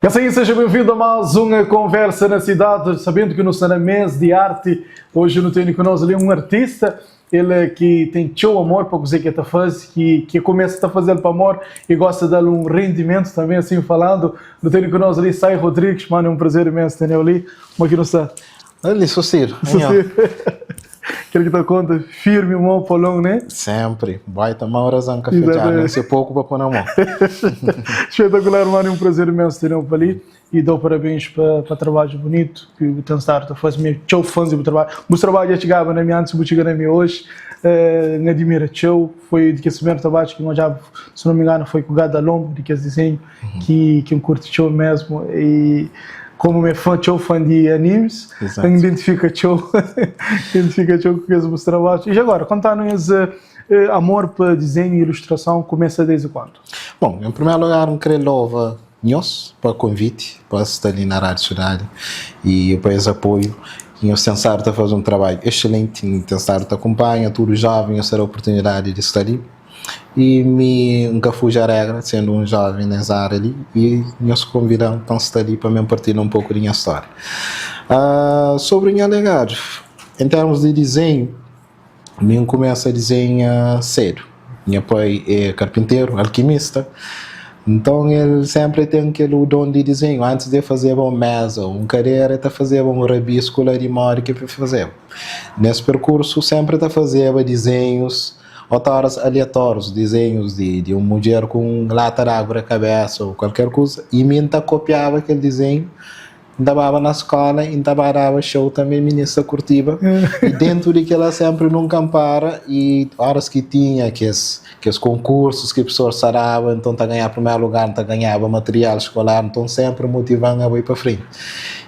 Assim, seja bem-vindo a mais uma Conversa na Cidade, sabendo que nós estamos na mês de arte, hoje não tenho conosco ali um artista, ele que tem seu amor para o que está faz, que, que começa a fazer para amor e gosta de dar um rendimento também, assim falando. Não tenho conosco ali Sai Rodrigues, mano, é um prazer imenso ter ali. Como é que não está? Ali, Sociro. Aquele que está conta, firme, mão, Paulão, né? Sempre. Vai tomar oração café já, nem ser pouco para pôr na mão. Espetacular, mano, é um prazer imenso ter ele ali e dou parabéns para, para o trabalho bonito que o tem estado a fazer, meu tchau fãs do trabalho. O trabalho já chegava na minha antes, vou chegar na minha hoje, uh, me admira tchau, foi de que esse primeiro trabalho que eu já, se não me engano, foi com o Gado Lombo, de que esse desenho, que, que eu curto tchau mesmo e como me fã, tchau fã de animes, identifica tchau, identifica tchau com esse trabalho. E já agora, conta-nos esse uh, amor para desenho e ilustração começa desde quando? Bom, em primeiro lugar, não queria louvar nós para o convite, para estar ali na Rádio Cidade e para esse apoio. E o Sensar está a fazer um trabalho excelente, o Sensar te acompanha, tudo jovem, essa a oportunidade de estar ali. E me nunca fujo à regra, sendo um jovem nessa área ali, e nos convidam para estar ali para me partilhar um pouco da minha história. Sobre o meu legado, em termos de desenho, eu começo a desenhar cedo. Meu pai é carpinteiro, alquimista, então ele sempre tem aquele dom de desenho. Antes de fazer uma mesa, um cadeira, ele tá fazendo um rabisco lá de modo que fazer. Nesse percurso sempre está fazendo desenhos, outras aleatórios, desenhos de, de uma mulher com lata de água na cabeça ou qualquer coisa, e mim tá copiava aquele desenho andava na escola, dava show também, ministra curtiva, e dentro daquela sempre nunca para, e horas que tinha aqueles, aqueles concursos que a pessoa sarava, então tá ganhar primeiro lugar, tá ganhava material escolar, então sempre motivando a ir para frente.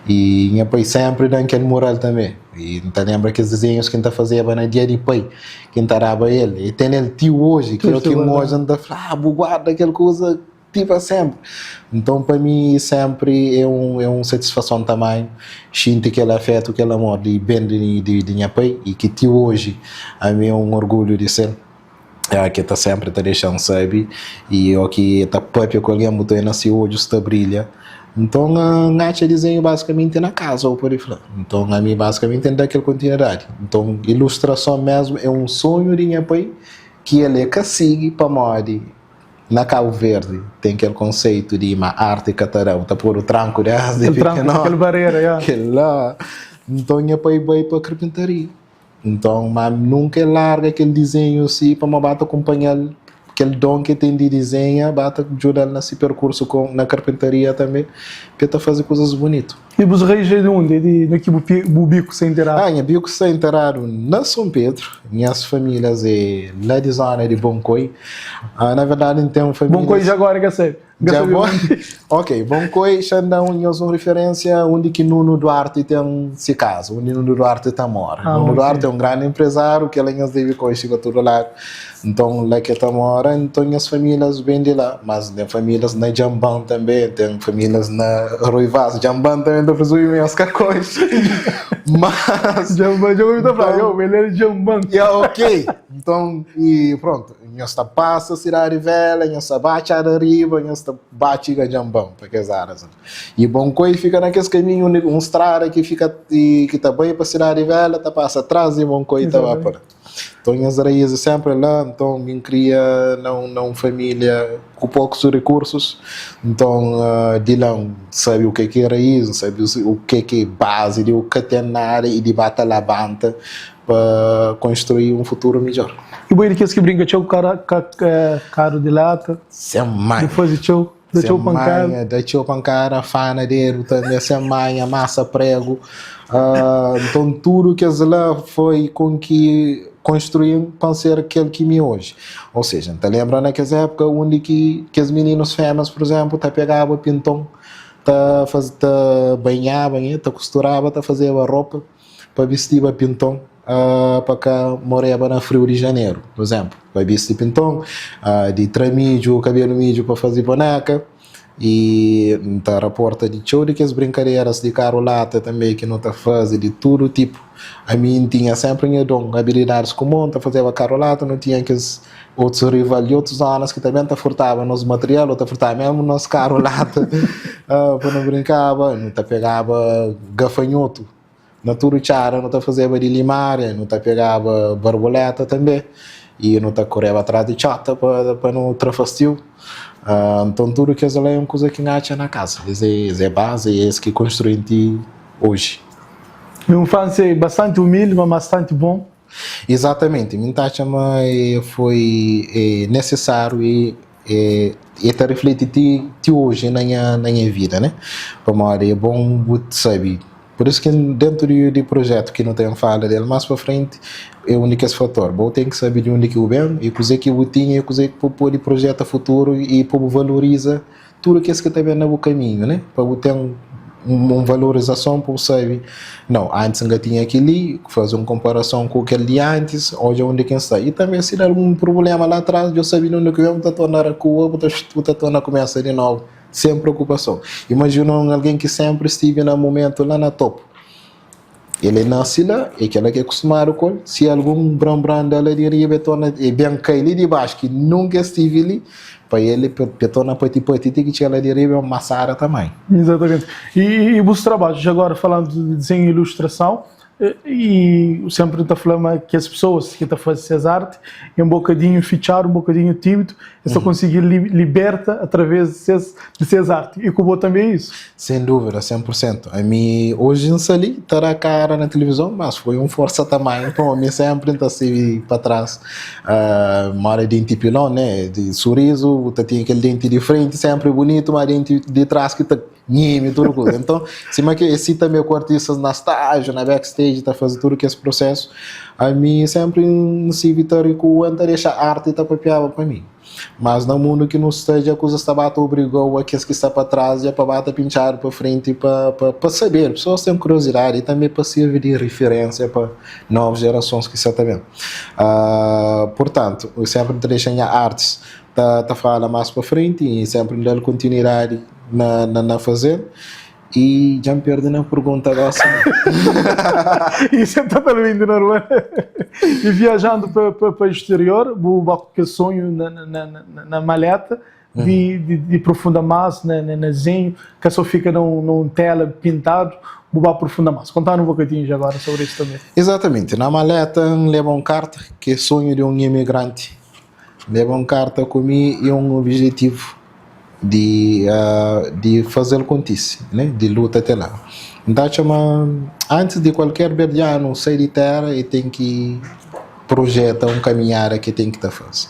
E minha pai sempre dando aquele moral também. E então lembra aqueles desenhos que a gente fazia na dia de pai, que entarava ele. E tem ele tio hoje, que é o que hoje anda fala, ah, guarda aquela coisa tipo sempre. Então, para mim, sempre é um, é uma satisfação também. Sinto aquele afeto, aquele amor de bem de, de, de minha pai e que tio hoje, a mim é um orgulho de ser. É, que está sempre te deixando sabe e o que está próprio com alguém botou na hoje está brilha. Então, a desenho basicamente na casa, ou por aí. Então, a mim basicamente tem daquela continuidade. Então, ilustração mesmo é um sonho de minha pai que ele é que sigue para morrer na Cabo Verde tem aquele conceito de uma arte catarão, tá por o tranco de arte, Aquele tranco, aquela barreira, yeah. aquele lá. Então, minha pai veio para a carpintaria. Então, mas nunca larga aquele desenho assim para uma bata acompanhar aquele dom que tem de desenho, bata ajudar nesse percurso com, na carpintaria também, para tá fazer coisas bonitas. E os reis de onde? De, no que o bico sem enterrado? Ah, minha bico sem enterrado na São Pedro. Minhas famílias é lá de zona de Boncoi. Ah, na verdade, tem famílias... Boncoi já agora, que sei. Já bom? Ok, Boncoi, Xandão, uma referência onde que Nuno Duarte tem se casa, onde Nuno Duarte está mora. Ah, Nuno okay. Duarte é um grande empresário que ele deve conhecer todo lado. Então, lá que está mora, então as famílias vêm de lá, mas tem famílias na Jambão também, tem famílias na Rui Vaz, Jambão também da presumo as cacões. Mas Jambão, já ouvi falar, eu, ele é Jambão. Yeah, ok. Então, e pronto, nós está passa cidade velha, nós está bate a riba, nós está bate a Jambão, para que as áreas. E Boncoi fica naquele caminho, um estrada que fica e que está bem para cidade velha, tá passa atrás de Boncoi tá lá para. Então, minhas raízes sempre lá, então me cria não não família com poucos recursos, então uh, de lá sabe o que é que é raiz, sabe o que é que é base, de o que tem na área e de bata lavanta para construir um futuro melhor. E boi daqueles que brinca tchau cara, caro de lata. Sem mãe. Depois de tchau, da tchau pancada. Da tchau pancada, fanadeiro também, sem mãe, massa prego. Uh, então tudo que lá foi com que construí para ser aquele que me hoje. Ou seja, te lembra naquela época onde que, que os meninos fêmeas, por exemplo, te pegava pintão, te, faz, te banhava, te costurava, te fazia a roupa para vestir a pintão uh, para cá morava na Rio de Janeiro, por exemplo. Para vestir pintão, uh, de tramilho, cabelo milho para fazer boneca. I N ta raporta di txeu di kes brinkaderas di karu lata tanbe ki nu ta faze di tudu tipu. Ami N tinha senpri nha don, abilidadis ku mon, N ta fazeba karu lata, nu tinha kes otus rival di otus zonas ki tanbe ta furtaba nos material o ta furtaba mesmu nos karu lata pa nu brinkaba. Nu ta pegaba gafanhotu na tudu txada, nu ta fazeba di limaria, nu ta pegaba barboleta tanbe i nu ta koreba atras di txota pa nu tra fastiu. Nton tudu kes la é un kuza ki N atxa na kaza, es é bazi, é es ki konstrui-m ti oji. Un infansia bastante umildi, ma bastante bon. Izatamenti, mi N ta atxa ma foi nesesáriu i e ta rifleti ti oji na nha vida, ne? Pamodi é bon bu sabe, pur isu ki dentu di projetu ki nu ten fala del más pa frenti é un di kes fator, bo ten ki sabe di undi ki bu ben i kuzê ki bu tinha i kuzê ki bu pode projeta futuru i pa bu valoriza tudu kes ki ta ben na bu kaminhu, ne? Pa bu ten un valorizason pa bu sabe, nau, antis N ka tinha kel-li, faze un konparason ku kel di antis, odja undi ki N sta. I tanbe si da algun prubléma la atras, dja bu sabe di undi ki ben, bu ta torna rakua, bu ta bu ta torna kumesa di novu, sen preokupason. Imajina un algen ki sénpri stive na mumentu la na topu. El é nase la, é kela ki é kustumadu ku el. Si algun bran-bran da la di riba, e torna, e ben kai li di baxu, ki nunka e stivi li, pa el, pa e torna pati-pati ti ki txiga la di riba, é un masada tamanhu. Izatamenti. I bus trabadjus, agora falandu di dizenhu i ilustrason, i senpri nu ta fla ma kes pesoas ki ta faze ses arti é un bokadinhu fitxadu, un bokadinhu tímidu, es ta konsigi liberta através di ses arti. I ku bo tanbe é isu? Sem dúvida, 100%. Ami oji N sta li ta da kara na tilivizon, mas foi un forsa tamanhu pa mi senpri N ta sirbi pa tras. Mora denti pilon, ne? Di surizu, bu ta tinha kel denti di frenti senpri bunitu, ma denti di tras ki ta nhemi tudu kuza. Enton, sima ki si tanbe ku artistas na stájiu, na backstage ta faze tudu kes prosesu, ami senpri N sirbi ta rikua, N ta dexa arti ta papiaba pa mi. Mas na mundu ki nu sta dja kuzas ta ba ta obrigou a kes ki sta pa tras dja pa ba ta pintxadu pa frenti pa pa saber, pesoas ten kuriosidadi i tanbe pa sirvi di rifirensia pa novus jerasons ki sta ta ben. Purtantu, senpri N ta dexa nha artis ta ta fala mas pa frenti i senpri N da-l kontinuidadi na na fazel. I dja N perde na pergunta gosi. Isso é totalmente normal. E viajando pa exterior, bu ba ku kel sonhu na, na, na, na maleta di, di, di profunda más na, na, na desenho, ka só fika na un, na un tela pintadu, bu ba aprofunda más. Kontanu un bokadinhu já agora sobre isso também. Exatamente. Na maleta N leba un karta, ki é sonhu di un imigranti. N leba un karta ku mi i un objetivu. Di di faze-l kontise, né, di luta te la. N ta atxa ma antis di kualker berdianu sai di tera e ten ki projeta un kaminhada ki e ten ki ta faze.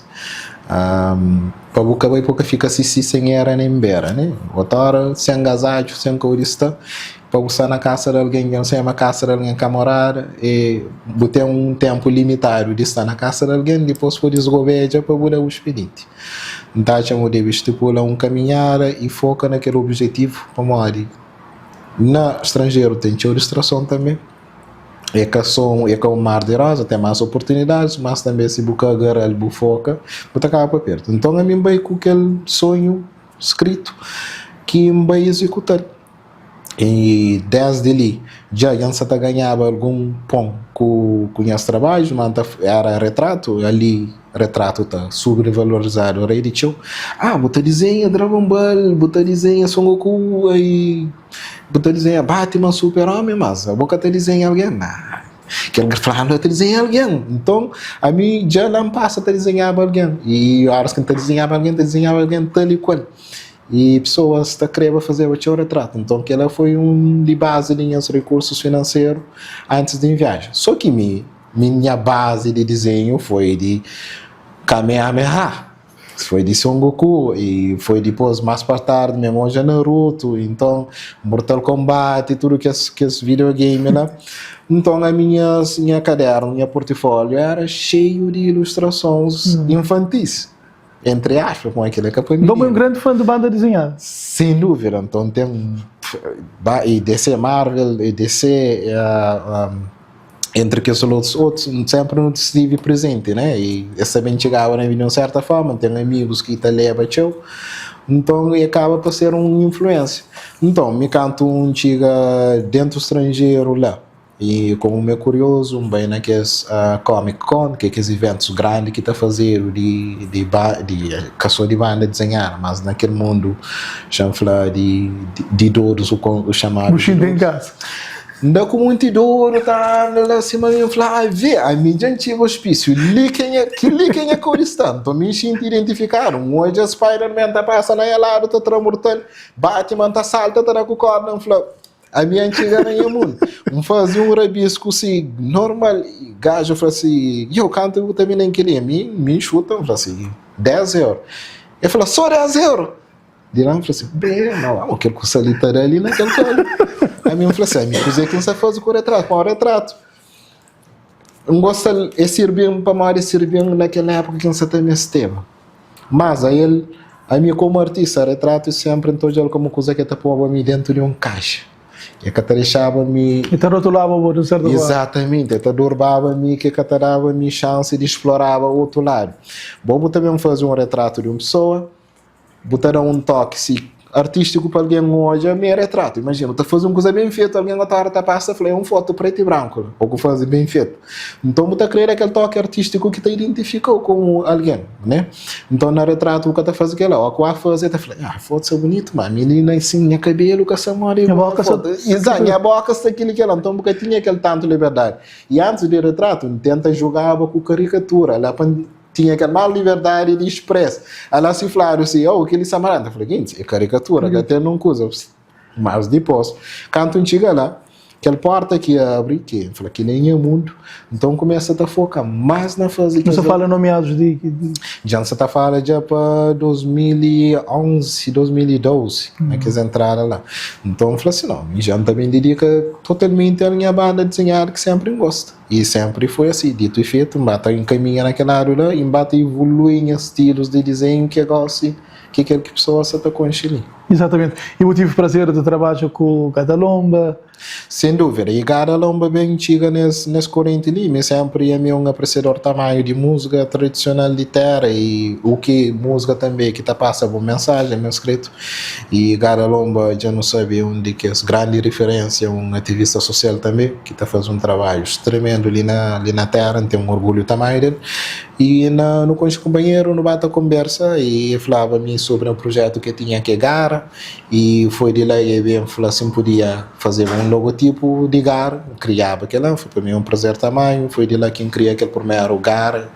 Pa bu ka bai pa bu ka fika sisi sen era nen bera, né. Otora sen gazadju, sen kau di sta, pa bu sta na kasa di algen, dja nu sabe ma kasa di algen ka morada, e bu ten un tenpu limitadu di sta na kasa di algen, dipos pode sgobedja pa bu da bu spidinti. N ta atxa ma bu debe stipula un kaminhada i foka na kel obijetivu pamodi na stranjeru ten txeu distrason tanbe. É ka so é ka un mar di roza, ten más oportunidadis, mas tanbe si bu ka agara-l bu foka, bu ta kaba pa perde. Nton ami N bai ku kel sonhu skritu ki N bai izekuta-l. I desdi li dja dja N sa ta ganhaba algun pon ku ku nhas trabadju, ma N ta era retratu, ali retratu ta subrevalorizadu rei di txeu. Ah, bu ta dizenha Dragon Ball, bu ta dizenha Son Goku, ai bu ta dizenha Batman, Super Homi, mas abo ka ta dizenha algen? Nah, kel ki fla N ta dizenha algen. Nton ami dja la N pasa ta dizenhaba algen, i oras ki N ta dizenhaba algen, N ta dizenhaba algen tal i kual. I pesoas ta kreba fazeba txeu retratu. Nton, kel-la foi un di bazi di nhas rikursus finanseru antis di N viaja. So ki mi, mi nha bazi di dizenhu foi di Kamehameha, foi di Son Goku i foi dipôs más pa tardi mi N odja Naruto, nton Mortal Kombat i tudu kes kes videogame la. Nton, ami nhas nha kadernu, nha portifóliu éra xeiu di ilustrasons infantis. Entre aspas, pamodi kel-la é ka pa Nton bo é un grandi fã di banda dizenhada? Sem dúvida, nton ten e DC Marvel, e DC entre kes otus otus, senpri nu stive prezenti, né? E es ta ben txigaba na mi di un serta forma, N ten amigus ki ta leba txeu, Nton e kaba pa ser un influensia. Nton mi kantu N txiga dentu stranjeru la i komu mi é kuriozu N bai na kes Comic Con ki é kes iventus grandi ki ta fazedu di di di ka so di banda dizenhadu mas na kel mundu xa-m fla di di dodus u xamadu Bu xinti en kaza. N da ku munti dodu ta anda la sima mi N fla, Avê, ami dja N txiga ospísiu, li ke nha, kel-li ke nha kau di sta. Nton mi N xinti identifikadu. N odja Spider-Man ta pasa na nha ladu ta tra murtal, Batman ta salta ta da ku korda. N fla, Ami N txiga na nha mundu. N faze un rabisku si normal, gaju fla si, Yo, kantu bu ta binen kel-li? Ami mi N xuta, N fla si, 10 euru. El fla, Sô 10 euru? Di la N fla si, Bem, ma amo kel kusa li ta da li na kel kólu. Ami N fla si, ami kuzê ki N sta faze ku retratu? Pamodi retratu N gosta-l, e sirbi-m pamodi e sirbi-m na kel épuka ki N sa ta mesteba. Mas ael, ami komu artista, retratu sénpri N ta odja-l komu kusa ki ta poba mi déntu di un kaxa. E ka ta dexaba mi. E ta rotulaba bo di un sertu forma. Izatamenti, e ta durbaba mi ki e ka ta daba mi xansi di sploraba otu ladu. Bo bu ta ben faze un retratu di un pesoa, Bu ta da un toki si artistiku pa algen odja mi é retratu. Imajina, bu ta faze un kuza ben fetu, algen otu ora ta pasa ta fla é un fotu pretu i branku la, o ku faze ben fetu. Nton bu ta kria kel toki artistiku ki ta identifika-u komu algen, ne? Nton na retratu bu ka ta faze kela, o ku a faze e ta fla, ah, fotu sta bunitu, ma mi li na sin nha kabelu ka sta modi Nha boka sta. Iza, nha boka sta kili kela, nton bu ka tinha kel tantu liberdadi. I antis di retratu, N tenta jugaba ku karikatura la pa N Tinha kel mal liberdadi di expresa. Ala si fladu si, oh, kili samaranta. N fla, Ginti, é karikatura, ka ten nun kuza. Mas dipos, kantu N txiga la, kel porta ki abri, ki N fla, kili é nha mundu, nton N kumesa ta foka mas na faze Nu kes. sta fala nomiadus di. Dja N sa ta fala dja pa 2011, 2012, na kes entrada la. Nton N fla si, no, mi dja N ta ben didika totalmenti a nha banda dizenhadu ki senpri N gosta. I senpri foi asi, ditu i fetu, N ba ta nkaminha na kel ladu la i N ba ta ivolui nha stilus di dizenhu ki é gosi ki kel ki pesoas sa ta konxe li. Izatamenti. I bu tive prazer di trabadja ku Gada Lomba? Sen duvida. I Gada Lomba ben txiga nes nes korenti li. Mi senpri ami é un apresiador tamanhu di musika tradisional di tera i u ki musika tanbe ki ta pasa bu mensajen ben skritu. I Gada Lomba dja nu sabe é un di kes grandi riferensia, un ativista sosial tanbe. Ki ta faze un trabadju tremendu li na li na tera, N ten un orgulhu tamanhu del. I na nu konxe kunpanheru, nu ba ta konbersa i e flaba mi sobri un prujetu ki e tinha ki e gara i foi di la e ben fla si N pudia fazeba un logotipu di gara, N kriaba kila, foi pa mi un prazer tamanhu, foi di la ki N kria kel purmeru gara,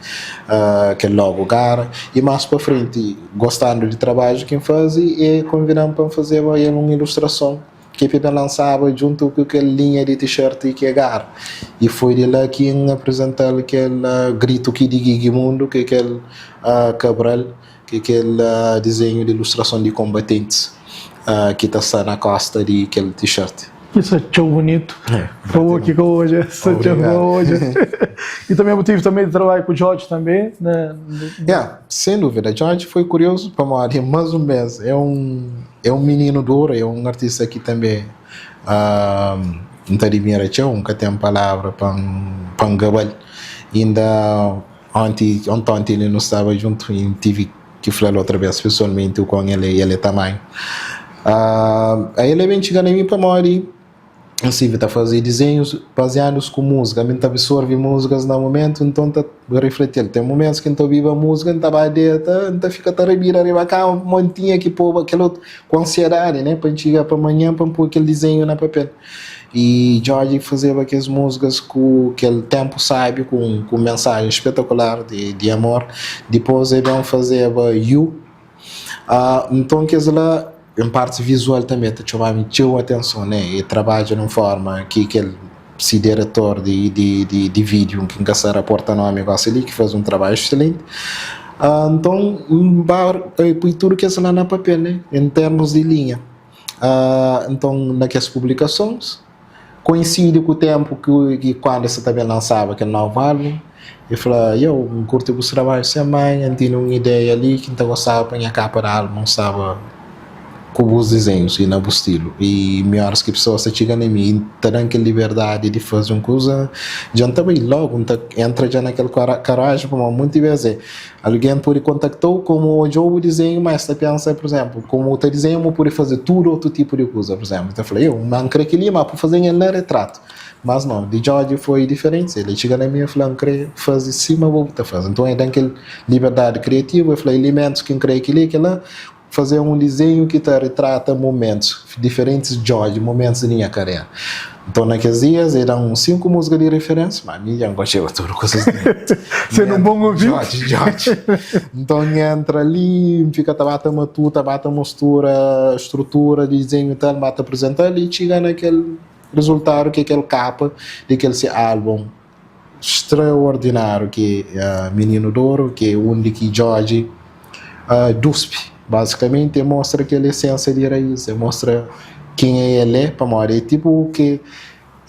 kel logu gara i mas pa frenti gostandu di trabadju ki N faze e konvidan pa N fazeba el un ilustrason. Ki pe ben lansaba djuntu ku kel linha di t-shirt ki e gara. I foi di la ki N aprizental kel gritu ki di Gigi Mundu, ki kel Cabral, ki kel dizenhu di ilustrason di konbatentis ki ta sta na kosta di kel t-shirt. Isso é txeu bunitu. Pa bo ki ka odja, isso é txeu pa odja. I tanbe bu tive tanbe di trabadja ku Jorge tanbe na. Ya, sen duvida. Jorge foi kuriozu pamodi mas un bes é un. É un mininu duru, é un artista ki tanbe N ta adimira txeu, N ka ten palavra pa N ngaba-l. Inda onti, ontonti li nu staba djuntu i N tivi ki fla-l otra bes pesoalmenti u kon el é tamanhu. El é ben txiga na mi pamodi N sibi ta faze dizenhus baziadus ku múzika. Ami N ta absorve múzikas na mumentu, nton N ta rifleti-l. Ten mumentus ki N ta obiba múzika, N ta ba deta, N ta fika ta rabida riba kama pamodi N tinha ki poba kel otu ku ansiedadi, ne, pa N txiga pa manhan pa N poi kel dizenhu na papel. I Djodje fazeba kes múzikas ku kel tenpu sábiu, ku ku mensajen spetakular di amor. Dipôs el ben fazeba You. Nton kes la en parti vizual tanbe ta txoma-mi txeu atenson ne, e trabadja nun forma ki kel si diretor di di di vidiu ki N ka sta raporta nomi gosi li ki faze un trabadju exselenti nton N ba pui tudu kes la na papel ne en termus di linha nton na kes publikasons. Koinsidi ku tenpu ki kandu es sa ta ben lansaba kel novu albun, e fla, Yo, N kurti bus trabadju sen manha, N tene un ideia li ki N ta gostaba pa nha kapa di albun staba. Ku bus dizenhus i na bu stilu. I mi óras ki pesoas ta txiga na mi i ta da-m kel liberdadi di faze un kuza, dja N ta bai lógu, N ta entra dja na kel karaji pamodi monti bês é algen pode kontakta-u komu odja-u bu dizenhu, má es ta pensa, pur izénplu, komu ta dizenha bu pode faze tudu otu tipu di kuza. Pur izénplu, ta fla, eu, ma N kre kel-li, má bu faze-m el na retratu. Mas nau, di Djodje foi diferenti, el txiga na mi el fla, N kre faze sima bo bu ta faze. Nton el da-m kel liberdadi kriativu, el fla, ilimentus ki N kre é kel-li, kel-la. Faze un dizenhu ki ta ritrata mumentus diferentis Djodje, mumentus di nha karera. Nton na kes dias e da-m uns 5 musika di riferensia, ma mi dja N konxeba tudu kusas di Sendo un bon ouvinte. Djodje, Djodje. Nton N entra li, N fika ta ba ta matuta, ba ta mostura strutura di dizenhu i tal, N ba ta aprizental i txiga na kel rizultadu ki é kel kapa di kel se album straordináriu ki é Mininu d'Oru, ki é undi ki Djodje duspi. Bazikamenti e mostra kel esensia di raís, e mostra kenha el é, pamodi é tipu ki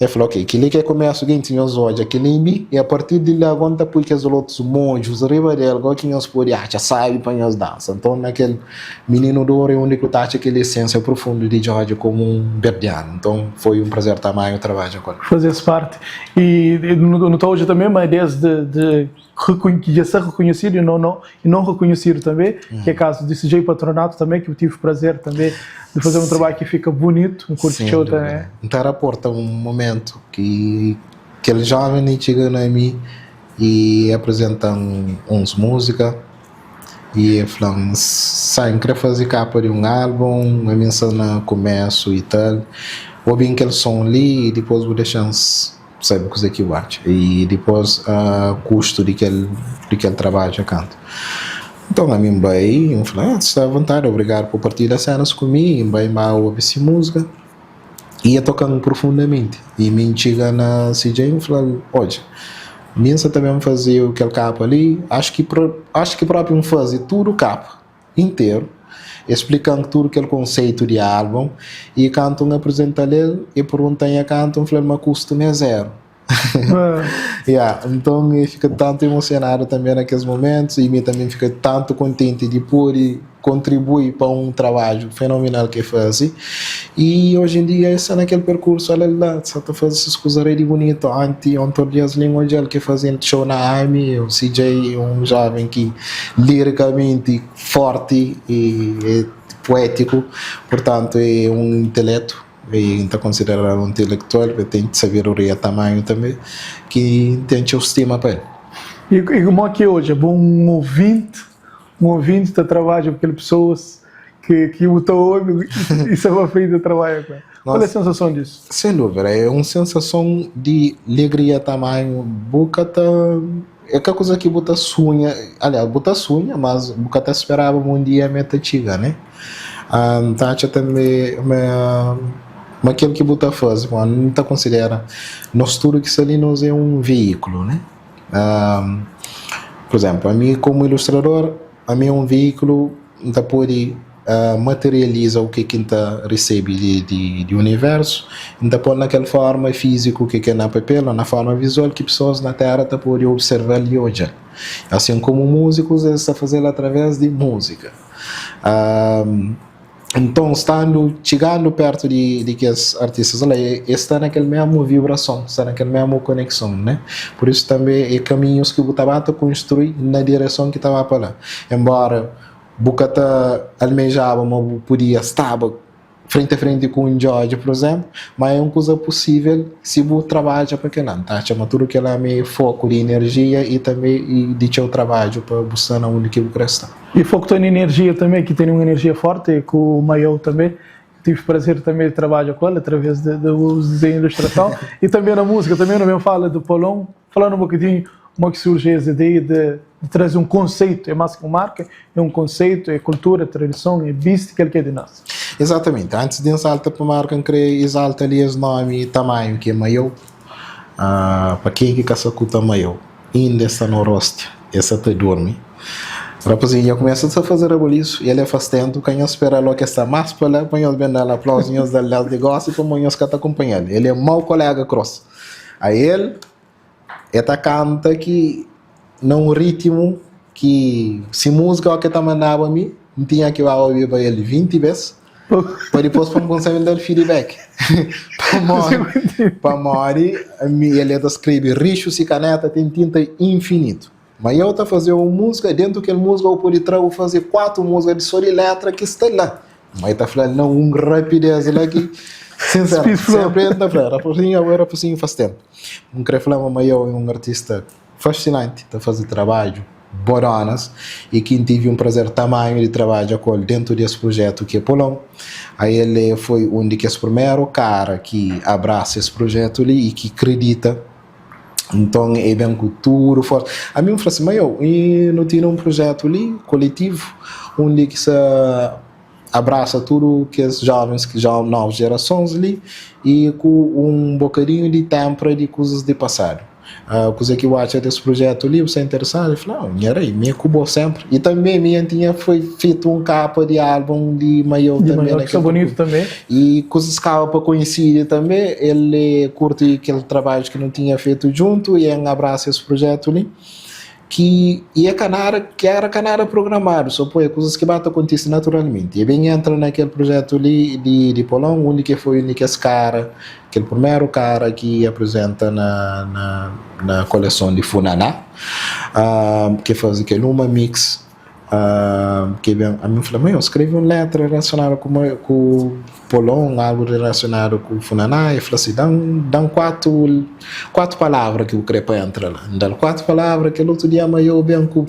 e fla, ok, kel-li ki é kumesu gentis nhos odja kel-li mi, i apartir di la ago N ta pui kes otus modjus riba del go ki nhos pode atxa sabi pa nhos dansa. Nton na kel Mininu d'Oru é undi ki bu ta atxa kel esensia profundu di Djodje komu un berdianu. Nton foi un prazer tamanhu trabadja ku el. Faze es parti. I nu ta odja tanbe ma desdi di ki dja sta rekonhesidu i non rekonhesidu tanbe, ki é kazu di CJ Patronato tanbe, ki bu tive prazer tanbe di faze un trabadju ki fika bunitu, N kurti txeu tanbe. N ta raporta un momentu ki kel joven li txiga na mi i aprezenta-m uns múzika i el fla-m, Sa, N kre faze kapa di un álbun, ami N sta na kumesu i tal. Obi-m kel son li i dipôs bu dexa-m sabe kuzê ki bu atxa i dipôs kustu di kel di kel trabadju é kantu. Nton ami N bai, N fla, Sta avontadi, obrigadu pa partilha sénas ku mi. N bai N ba obi se múzika i e toka-m profundamenti. I mi N txiga na CJ N fla-l, Odja, mi N sa ta ben faze kel kapa li, axu ki axu ki propi N faze tudu kapa interu. E splika-m tudu kel konseitu di albun i kantu N aprizental el, e pergunta-m nha kantu, N fla-l ma kustu mi é zeru. Ya, nton e fika tantu emosionadu tanbe na kes mumentus i mi tanbe N fika tantu kontenti di pode kontribui pa un trabadju fenomenal ki e faze. I oji en dia e sta na kel perkursu ala la, sa ta faze ses kuza rei di bunitu. Anti ontor dias li N odja-l ki e faze show na AMI, o CJ é un joven ki lirikamenti forti i é puétiku, purtantu é un inteletu i N ta konsideral un intelektual, el ten sabedoria tamanhu tanbe ki N ten txeu stima pa el. I mo ki odja bo un ovinti, un ovinti ta trabadja ku kel pesoas ki ki bu ta obi i sta pa frenti ta trabadja ku el. Kual é sensason disu? Sen dúvida, é un sensason di legria tamanhu bu ka ta É ka kuza ki bu ta sunha, aliás, bu ta sunha, mas bu ka ta speraba ma un dia ma el ta txiga, ne? N ta atxa tanbe ma ma kel ki bu ta faze, ma N ta konsidera nos tudu ki sta li nos é un veíkulu, ne? Pur izénplu, ami komu ilustrador, ami é un veíkulu, N ta pode materializa u ke ki N ta resebe di di universu, N ta pô-l na kel forma fíziku ke ke na papel ô na forma vizual ki pesoas na téra ta pode observa-l i odja-l. Asin komu múzikus es ta faze-l através di múzika. Nton, standu txigandu pertu di di kes artistas la, es sta na kel mesmu vibrason, sta na kel mesmu konekson, ne? Pur isu tanbe é kaminhus ki bu ta ba ta konstrui na direson ki ta ba pa la. Enbóra Bu ka ta almejaba ma bu podia staba frenti a frenti ku un Djodje, pur izénplu, má é un kuza pusível si bu trabadja pa kel-la. N ta atxa ma tudu kel-la mi é foku di inerjia i tanbê di txeu trabadju pa bu sta na undi ki bu krê sta. I foku ta na inerjia tanbê, ki tene un inerjia forti, ku Maiou tanbê. Tive prazer tanbê di trabadja ku el através di uzu di ilustrason i tanbê na múzika. Tanbê nu ben fala di Paulon. Falando un bokadinhu mo ki surji es ideia di traze un konseitu, é más ki un marka, é un konseitu, é kultura, é tradison, é bisti kel ki é di nos. Exatamenti. Antis di N salta pa marka, N kre izalta li es nomi tamanhu ki é Maiou. Pa ken ki ka sa ku Tamaiou, inda es sta na rostu, es sa ta durmi. Rapazinhu dja kumesa ta faze rabolisu, el é fastentu, ka nhos spera lo ki es sta más pa la pa nhos ben da-l aplauzu, nhos da-l des di gosi pamodi nhos ka ta kunpanha-l. El é mau kolega kros. Ael e ta kanta ki na un ritmu ki si múzika o ke ta mandaba mi, N tinha ki ba obiba el 20 bes. Pa dipôs pa N kumsa ben da-l feedback. Pamodi, pamodi ami el ta skrebe rixu si kaneta ten tinta infinitu. Ma eu ta faze un múzika, dentu kel múzika bu pode tra bu faze 4 múzika di sô di letra ki sta la. Ma el ta fla na un rapidez la ki, sinseramenti, senpri el ta fla, rapazinhu abo é rapazinhu faz tempu. N kre fla ma Maiau é un artista fascinanti, ta faze trabadju bodonas y ki N tive un prazer tamanhu di trabadja ku el dentu di es prujetu ki é Polon. Ael é foi un di kes primeru kara ki abrasa es prujetu li y ki kridita. Nton e ben ku tudu forsa. Ami N fla si, ma yo, nu tene un prujetu li koletivu undi ki sa abrasa tudu kes jovens, novus jerasons li i ku un bokadinhu di tenpra di kuzas di pasadu. Kuzê ki bu atxa des prujetu li? Bu sta interesadu? El fla, nha rei, mi é ku bo senpri. I tanbe mi N tinha foi fetu un kapa di albun di Maiô tanbe na kel tempu. I kuzas kaba pa koinsidi tanbe, el kurti kel trabadju ki nu tinha fetu djuntu i N abrasa es prujetu li. Ki i é ka nada, ki era ka nada programadu, so poi kuzas ki ba ta kontise naturalmenti. E ben entra na kel prujetu li di di Polon, undi ki foi un di kes kara, kel primeru kara ki aprizenta na na na koleson di Funaná, ki faze kel uma mix. Ki ben, ami N fla, ma yo skrebe un letra relasionadu ku ku Polon, algu relasionadu ku Funaná, e fla si, da-m da-m 4 4 palavra ki bu kre pa entra la. N da-l 4 palavra, kel otu dia ma yo ben ku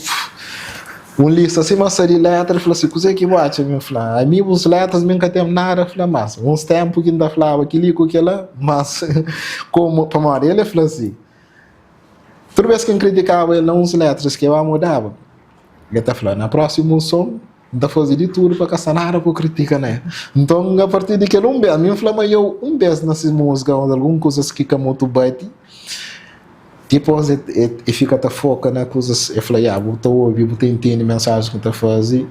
un lista sima sa di letra, e fla si, kuze ki bu atxa? Mi N fla, ami bus letras mi N ka ten nada fla mas, uns tenpu ki N ta flaba kili ku kila, mas komu pamodi el e fla si. Tudu bes ki N kritikaba el na uns letras ki el ba mudaba, el ta fla, Na prósimu son, N ta faze di tudu pa ka sta nada pa bu kritika na el. Nton, apartir di kel un bes, ami N fla ma eu un bes na se múzika ô algun kuzas ki ka mutu bati, dipôs el fika ta foka na kuzas, el fla, Ya, bu ta obi, bu ta intende mensajen ki N ta faze.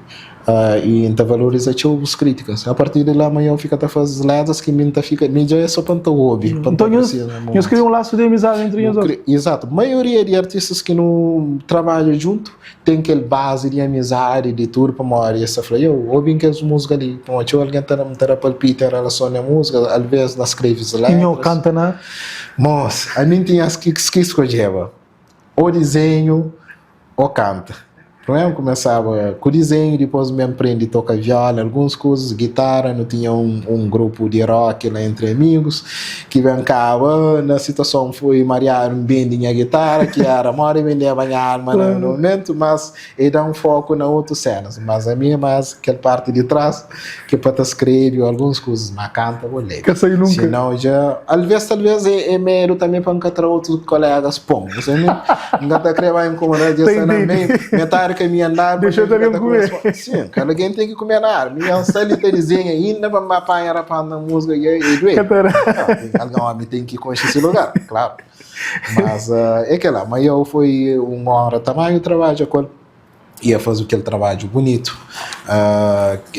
I N ta valoriza txeu bus krítikas. A partir di la, ma eu fika ta faze letras ki mi N ta fika, mi dja é so pa N ta obi, pa N ta Nton nhos, apresia na nhos kria un lasu di amizadi entri nhos dôs? Izatu. Maioria di artistas ki nu trabadja djuntu ten kel bazi di amizadi, di tudu, pamodi es ta fla, eu obi-m kes múzika li, pamodi txeu algen ta ta da palpiti en relason nha múzika, alvês na skrebe I nho letras. kanta na? Mos, ami N tinha ki skodjeba ô dizenhu Ô kanta. Primeru N kumesaba ku dizenhu, dipôs N ben prende toka viola, alguns kuzas, gitara. Nu tinha un un grupu di rock la entri amigus ki ben kaba na situason foi mariadu N bende nha gitara ki era modi bendeba nha alma na momentu, mas e da-m foku na otu senas. Mas ami é más kel parti di tras ki pa ta skrebe ô alguns kuzas, ma kanta bo lebe. Ka sai nunka. Sinau dja alves talves é medu tanbe pa N ka tra otus kolegas pon. N ka ta kre ba inkomoda dja sta na meiu, metadi kaminhu andadu pa Dexa mi algen ta kume. kume. Sim, kada algen ten ki kume na ar. Mi N sta li ta dizenha inda pa N ba panha rapaz na musika dja e duedu. Ka ta da. Nau, algen omi ten ki konxe si lugar, klaru. Mas é kela, ma eu foi un onra tamanhu trabadja ku el. Ia faze kel trabadju bunitu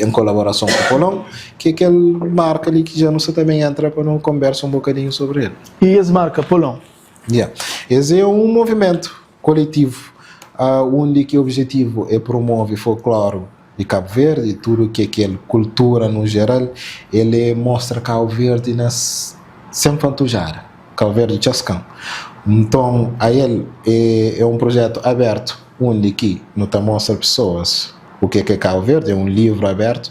en kolaborason ku Polon, ki é kel marka li ki dja nu sta ta ben entra pa nu konbersa un bokadinhu sobri el. I es marka, Polon? Ya. Es é un movimentu koletivu undi ki objetivu é promove folkloru di Kabu Verdi, tudu ki é kel kultura nu jeral, el é mostra Kabu Verdi na sen fantujada, Kabu Verdi txaskan. Nton, ael é un projetu abertu undi ki nu ta mostra pesoas u ke ke Kabu Verdi, é un livru abertu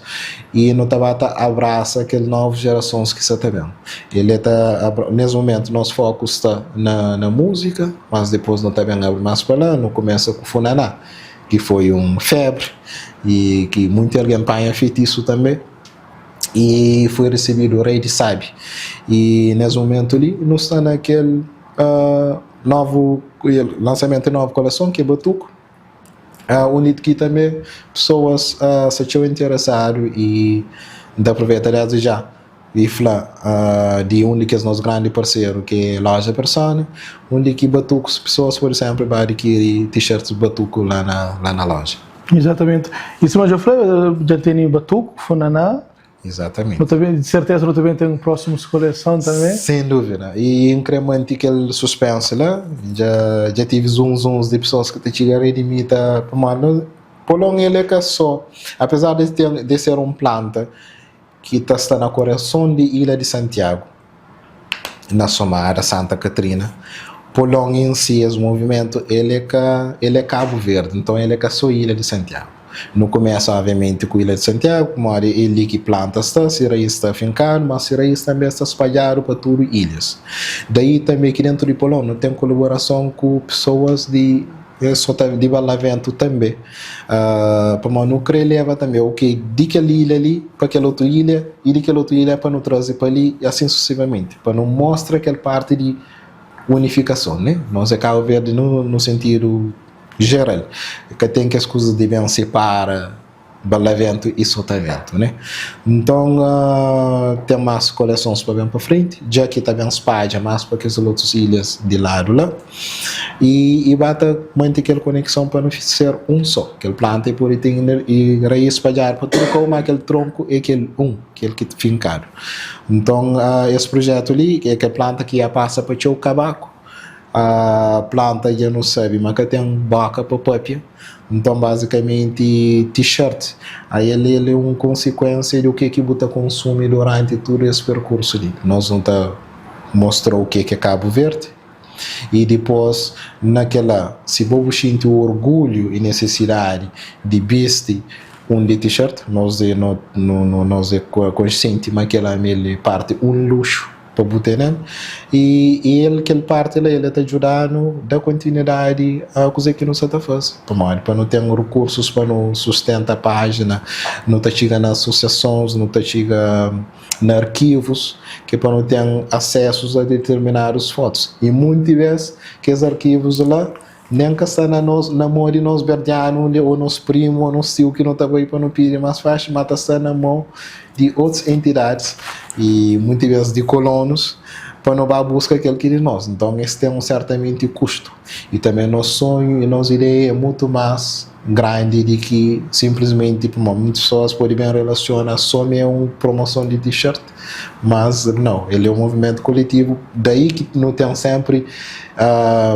i nu ta ba ta abrasa kel novu jerasons ki sa ta ben. El é ta nes mumentu nos foku sta na na múzika, mas dipôs nu ta ben abri mas pa la, nu kumesa ku funaná ki foi un febri i ki munti algen panha feitisu tanbe i foi risibidu rei di sabi i nes mumentu li nu sta na kel novu lansamentu di novu koleson ki é batuku undi ki tanbe pesoas sta txeu interesadu i N ta apruveita desdi ja i fla di un di kes nos grandi parseru ki é loja persona undi ki batukus pesoas pode senpri ba adikiri t-shirts batuku la na loja. Izatamenti. I sima dja fla, dja tene batuku, funaná. Izatamenti. Nu ta ben, di serteza nu ta ben ten prósimus koleson tanbe. Sen dúvida. I N kre manti kel suspensu la. Dja, dja tive zum zums di pesoas ki ta txiga ri di mi ta, pamodi no, polon el é ka sô, apezar di ten, di ser un planta. ki ta sta na korason di ilha di Santiagu, na Somada, Santa Katrina. Polon en si, es movimentu, el é ka, el é Kabu Verdi, nton el é ka so ilha di Santiagu. Nu kumesa obviamenti ku ilha di Santiagu, pamodi é li ki planta sta, si rais sta finkadu, ma si rais tanbe sta spadjadu pa tudu ilhas. Daí tanbe ki dentu di Polon nu ten kolaborason ku pesoas di Es so ta di Barlavento tanbe, pamodi nu kre leba tanbe o ke di kel ilha li pa kel otu ilha i di kel otu ilha pa nu traze pa li i asin susesivamenti, pa nu mostra kel parti di unifikason, ne? Nos é Kabu Verdi no sentidu jeral, ka ten kes kuzas di ben sipara. Barlavento i Sotavento, né? Nton, ten más kolesons pa ben pa frenti, dja ki ta ben spadja más pa kes otus ilhas di ladu la, i i ba ta mante kel konekson pa nu ser un só. Kel planta i pode ten i raís spadjadu pa tudu kau, má kel tronku é kel un, kel ki finkadu. Nton, es prujetu li é kel planta ki ja pasa pa txeu kabaku. Planta dja nu sabe ma ka ten boka pa papia, nton bazikamenti t-shirt ael el é un konsikuensia di u ke ki bu ta konsumi duranti tudu es perkursu li. Nos nu ta mostrau u ke ki é Kabu Verdi i dipos na kela si bo bu xinti orgulhu i nesesidadi di bisti un di t-shirt nos é nos é konsienti ma kela el é parti un luxu. Pa bu tene-l i i el kel parti la el ta djuda-nu da kontinuidadi a kuzê ki nu sta ta faze. Pamodi pa nu ten rukursus pa nu sustenta pájina, nu ta txiga na asosiasons, nu ta txiga na arkivus ki pa nu ten asesus a determinadus fotus. I munti bes kes arkivus la Nen ka sta na nos, na mô di nos berdianu undi ô nos primu ô nos tiu ki nu ta bai pa nu pidi más faxi, má ta sta na mô di otus entidadis i munti bes di kolonus pa nu ba buska kel ki di nos. Nton es ten un sertamenti kustu. I tanbe nos sonhu i nos ideia é mutu más grandi di ki sinplismenti pamodi munti pesoas pode ben relasiona so mi é un promoson di t-shirt, mas nau, el é un movimentu koletivu, daí ki nu ten senpri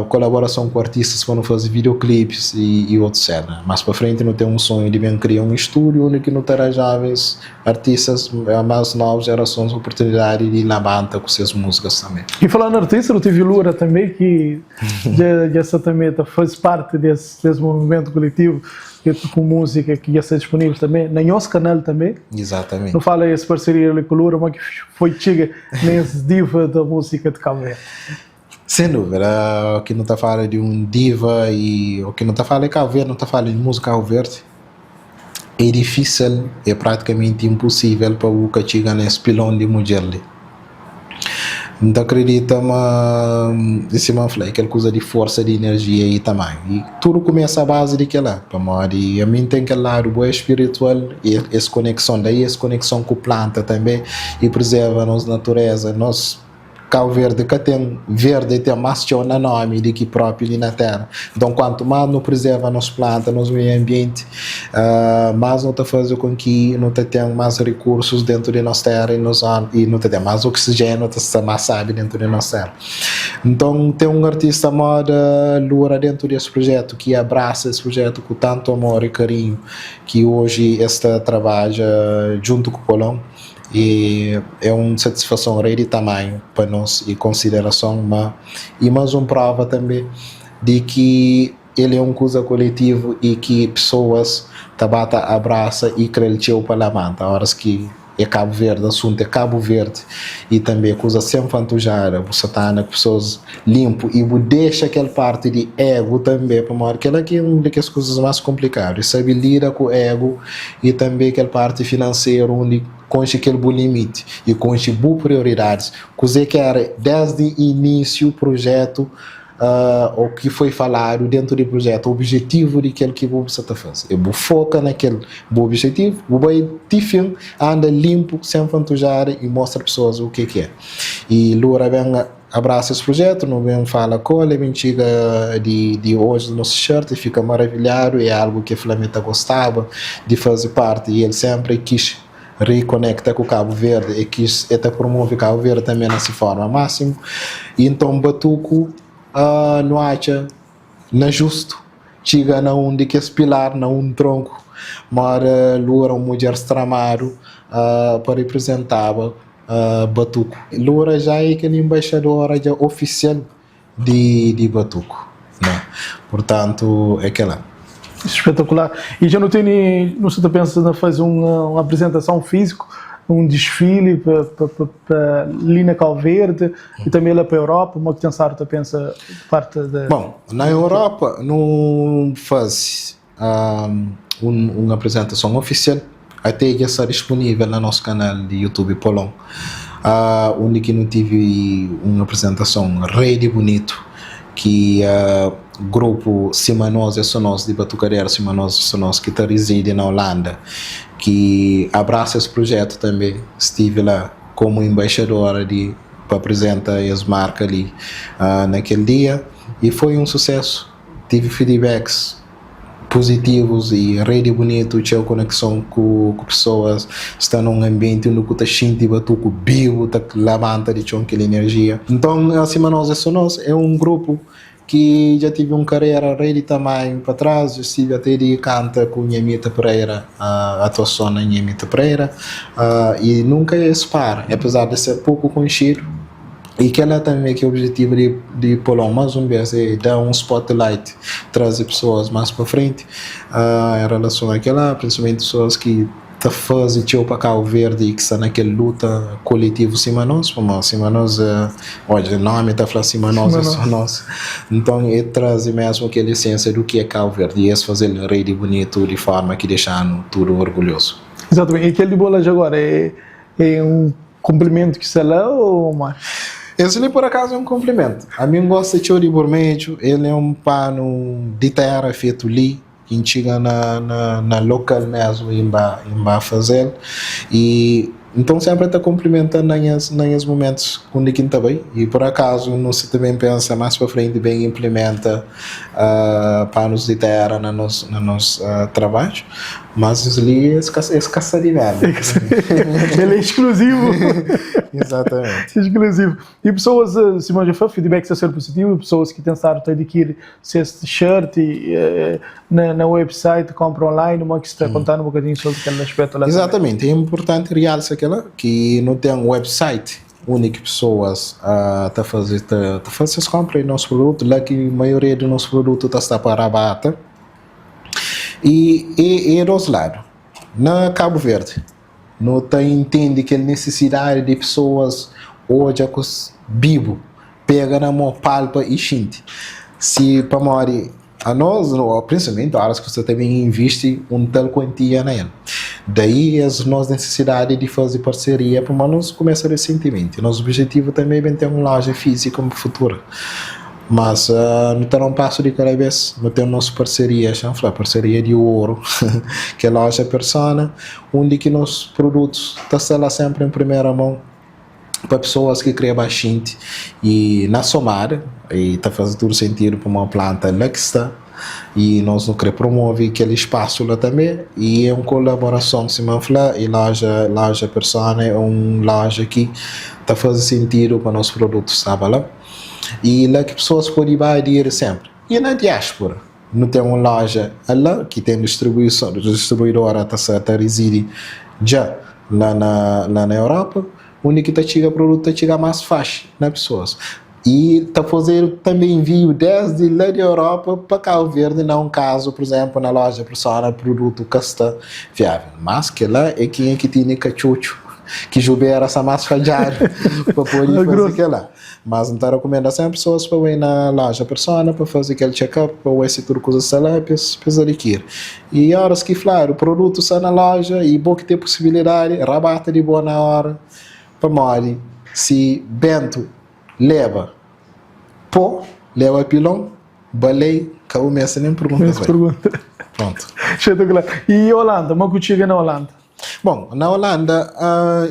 kolaborason ku artistas pa nu faze videoclips i otus sena. Mas pa frenti nu ten un sonhu di ben kria un estúdiu undi ki nu ta da jovens artistas mas novus jerasons oportunidadi di labanta ku ses múzikas tanbe. I falando artista nu tevi Lura tanbe ki dja sta tanbe ta faze parti des Des movimentu koletivu ku múzika ki dja sta disponível tanbe na nhos kanal tanbe. Exatamente. Nu fala es parseria li ku Lura, ma ki foi txiga nes diva da múzika di Kabu Verdi. Sen dúvida, o ki nu ta fala di un diva i o ki nu ta fala di Kabu Verdi, nu ta fala di múzika Kabu Verdi. É difísil, é pratikamenti inpusível pa bu ka txiga nes pilon di mudjer li. N ta kridita ma di sima N fla é kel kuza di forsa di inerjia i tamanhu i tudu kumesa a bazi di kela pamodi ami N ten kel ladu bué spiritual i es konekson daí es konekson ku planta tanbe i prizerva nos natureza nos Kau Verdi ka ten verdi ten más txeu na nómi di ki própi li na téra. Nton, kuantu más nu prizerva nos planta, nos meiu anbienti, más nu ta faze kon ki nu ta ten más rikursus déntu di nos téra i nos i nu ta ten más oksijénu, ta sta más sábi déntu di nos téra. Nton, ten un artista móda Lura déntu di es prujétu ki abrasa es prujétu ku tantu amor i karinhu ki oji es ta trabadja djuntu ku Polon. E é un satisfason rei di tamanhu pa nos i konsiderason ma i mas un prova tanbe di ki el é un kuza koletivu i ki pesoas ta ba ta abrasa i kre-l txeu pa labanta oras ki é Kabu Verdi asuntu é Kabu Verdi i tanbe kuza sen fantujada bu sa ta anda ku pesoas linpu i bu dexa kel parti di egu tanbe pamodi kela ki é un di kes kuzas mas konplikadu é sabe lida ku egu i tanbe kel parti finanseru undi konxe kel bu limiti i konxe bu prioridadis, kuze ki era desdi inisiu prujetu o ki foi faladu dentu di prujetu, objetivu di kel ki bu sta ta faze. E bu foka na kel bu objetivu, bu bai ti fin, anda linpu, sen fantujada i mostra pesoas u ke ki é. I Lura ben abrasa es prujetu, nu ben fala ku el, el ben txiga di di odja nos t-shirt, el fika maravilhadu, é algu ki el fla ma el ta gostaba di faze parti i el senpri kis rekonekta ku Kabu Verdi, el kis el ta promove Kabu Verdi tanbe na si forma másimu. I nton batuku nu atxa na justu txiga na un di kes pilar, na un tronku, mora Lura, un mudjer stramadu. pa riprizentaba Batuku. Lura já é kel embaixadora dja ofisial di Batuku, né? Purtantu é kela. Espetacular. E já nu tene, nu sta ta pensa na faze un apresentason físico, un desfile pa li na Cabo Verde e também lá pa Europa, mo ki ten stadu ta pensa parte de. Bom, na Europa nu faze un apresentason ofisial, até dja sta disponível na nos kanal di YouTube Polon, undi ki nu tive un apresentason rei di bunitu ki grupu Sima Nos é So Nos di Batukaderu Sima Nos é So Nos ki ta rizidi na Holanda ki abrasa es prujetu tanbe stive la komu embaixadora di pa aprizenta es marka li na kel dia i foi un susesu. Tive feedbacks puzitivus i rei di bunitu, txeu konekson ku pesoas, sta na un anbienti undi ku ta xinti batuku bibu ta labanta di txon kel enerjia. Nton, sima nos é so nos, é un grupu ki dja tive un karera rei di tamanhu pa tras, dja stive ate di kanta ku Nhemita Pereira, atuason na Nhemita Pereira, i nunka es para, apezar di ser poku konxidu. I kela tanbe ki objetivu di Polon, mas un bes, é da un spotlight, traze pesoas mas pa frenti en relason a kela, prinsipalmenti pesoas ki ta faze txeu pa Kabu Verdi i ki sta na kel luta koletivu sima nos, pamodi sima nos, odja nomi ta fla sima nos é so nos, nton é traze mesmu kel esensia du ki é Kabu Verdi i es faze-l rei di bunitu di forma ki dexa-nu tudu orgulhozu. Exatamente, i kel di bo la dja agora é un Kunplimentu ki sta la ô ma? Esse li por acaso é um cumprimento. Ami N gosta txeu di burmedju, el é um panu di terra fetu li, ki N txiga na na na lokal mesmu i N ba i N ba fazel. I nton sempri el ta kunprimenta na nhas na nhas mumentus undi ki N ta bai. I por acaso nu sta ta ben pensa mas pa frenti ben implementa panus di terra na nos na nos trabadju. Mas es li es ka es ka sta di merda. El é exclusivo. Exatamente. Exclusivo. E pessoas, sima dja fla, feedback sta ser positivo, pessoas ki ten stadu ta adquiri ses t-shirt na na website, compra online, mo ki sta kontanu un bokadinhu sobre kel aspecto la tambe. Exatamente, é importante realsa kela ki nu ten website undi ki pessoas ta faze ta faze ses compra di nos produto, la ki maioria di nos produto ta sta pa rabata. I e dos ladu. Na Kabu Verdi, no ta intende kel nisisidadi di pesoas odja kus bibu, pega na mo, palpa i xinti. Si pamodi anos, prinsipalmenti oras ku sta ta ben invisti un tal kuantia na el. Daí es nos nisisidadi di faze parseria pamodi nos kumesa resentimenti. Nos objetivu tanbe é ben ten un loja fízika pa futuru. Mas nu ta da un pasu di kada bes, nu ten nos parseria, xa N fla, parseria di oru, ki é loja Persona, undi ki nos produtus ta sta la senpri en primera mon pa pesoas ki kre ba xinti i na somada, i ta faze tudu sentidu pamodi planta la ki sta i nos nu kre promove kel spasu la tanbe i é un kolaborason sima N fla i loja loja Persona é un loja ki ta faze sentidu pa nos produtus staba la. I la ki pesoas pode ba adiri senpri. I na diaspura, nu ten un loja la ki ten distribuison, distribuidora ta sa ta rizidi dja la na la na Europa, undi ki ta txiga produtu ta txiga mas faxi na pesoas. I ta fazedu tanbe enviu desdi la di Europa pa Kabu Verdi na un kazu, pur izenplu, na loja Persona produtu ka sta viavel. Mas kila é kenha ki tene katxutxu, ki jubera sa mas fadjadu pa pode faze kila. Mas N ta rakumenda senpri pesoas pa bai na loja Persona pa faze kel check-up pa wê si tudu kuza sta la pa es adikiri. I oras ki fladu produtu sta na loja i bo ki ten pusibilidadi, rabata di bo na ora pamodi si bentu leba po, leba pilon, balei, ka bu meste nen pergunta. Prontu. Espetakular. I Holanda, ma ku txiga na Holanda? Bon, na Holanda,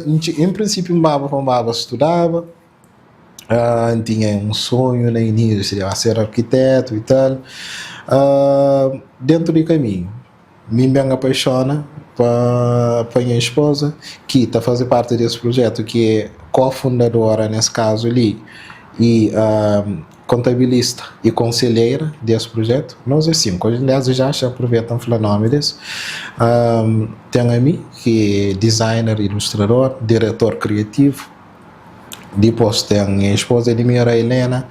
en prinsipiu N baba pa N baba studaba, N tinha un sonhu na inísiu seria ser arkitetu i tal. Dentu di kaminhu, mi N ben apaixona pa pa nha espoza ki ta faze parti di es prujetu ki é ko-fundadora nes kazu li i. kontabilista i konselheira di es projetu. Nos é 5. Hoje aliás já xa aproveita n fla nomi des. Ten ami ki é designer, ilustrador, diretor kriativu. Dipos ten nha esposa Edmira Helena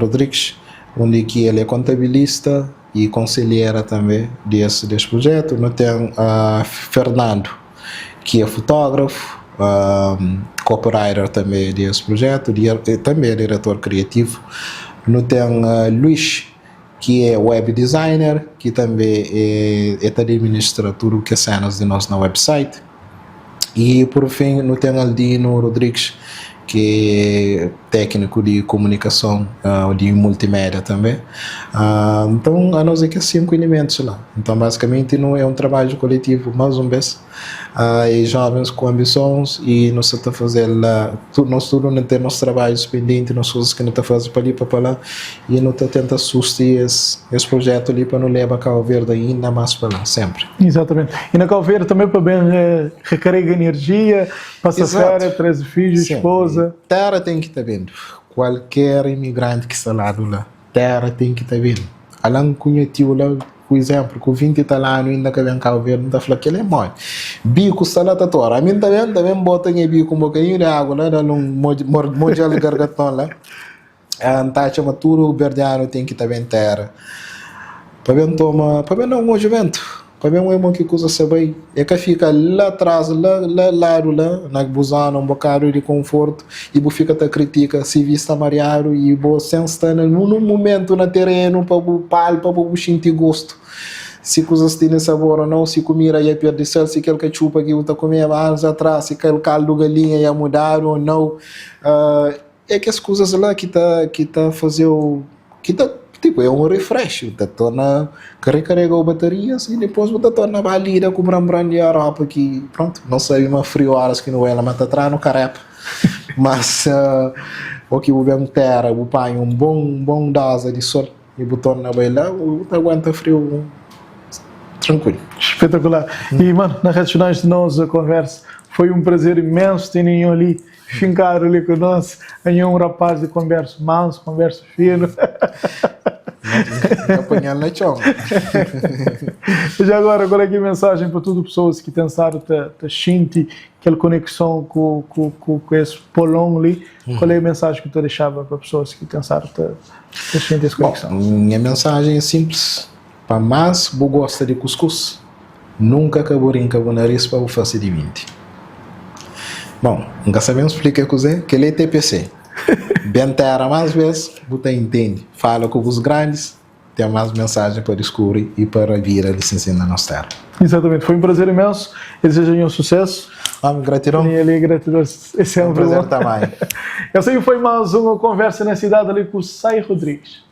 Rodrigues, undi ki el é kontabilista i konselhera tanbe di es di es projetu. Nu ten Fernando ki é fotógrafu, copywriter tanbe di es projetu, tanbe é diretor kriativu. Nu ten Luís ki é web designer, ki tanbe é ta administra tudu kes senas di nos na website. I pur fin nu ten Aldino Rodrigues ki é tékniku di komunikason di multimédia tanbe. Nton anos é kes 5 ilimentus la. Nton bazikamenti nu é un trabadju koletivu más un bes. É jovens ku anbisons i nu sta ta faze-l la. Nos tudu nu ten nos trabadjus pendenti, nos kuzas ki nu ta faze pa li pa pa la i nu ta tenta susti es es projetu li pa nu leba Kau Verdi ainda más pa la, senpri. Izatamenti. I na Kau Verdi tanbe pa ben rekarega enerjia, pasa féria, traze fidju, spoza. Téra ten ki ta bendu. Kualker imigranti ki sta ladu la, téra ten ki ta bendu. Ala-m ku nha tiu la, ku izénplu, ku 20 i tal anu inda ka ben Kau Verdi, N ta fla kel-li é modi? Biku sta la ta tora. Ami N ta ben, N ta ben bota nha biku un bokadinhu di agu la, da-l un modja-l gargaton la. N ta atxa ma tudu berdianu ten ki ta ben téra pa ben toma, pa ben da un odju bentu, pa ben oi mo ki kuza sta bai. E ka fika la tras, la la ladu la, na bu zona un bokadu di konfortu i bu fika ta kritika si vista mariadu i bo sen sta na nun mumentu na terenu pa bu palpa, pa bu xinti gostu si kuzas tene sabor o nau, si kumida ya perde sal, si kel katxupa ki bu ta kumeba anus atras, si kel kaldu galinha ya mudadu o nau. É kes kuzas la ki ta ki ta fazeu ki ta tipo é un refresh bu ta torna rekarega-u baterias i dipôs bu ta torna ba lida ku bran-bran di Europa ki prontu no sabe ma friu óras ki nu bai la ma ta tra-nu karepa mas o ki bu ben tera bu panha un bon un bon doza di sol i bu torna bai la bu ta aguenta friu trankuilu. Espetacular! I mano, na ressonância di nos conversa, foi um prazer imenso ter nho li Finkadu li ku nos, anho é un rapaz di konbersu mansu, konbersu finu. N apanha-l na txon. Já agora, qual é ki é mensajen pa tudu pesoas ki ten stadu ta ta xinti kel konekson ku ku ku ku es polon li? Qual é mensajen ki bu ta dexaba pa pesoas ki ten stadu ta ta xinti es konekson? Bon, nha mensajen é sinplis, pa más bu gosta di kuskus, Nunka ka bu rinka bu naris pa bu fase di minti. Bon, N ka sabe N splika kuze, kel é TPC. Ben tera mas bes, bu ta intende. Fala ku bus grandis, ten mas mensajen pa diskubri i pa rabira lisensia na nos tera. Exatamente, foi um prazer imenso, eu desejo um sucesso. Homi, gratidon. E ali, gratidon, é sempre um prazer também. Eu sei que foi mais uma conversa na cidade ali com o Sai Rodrigues.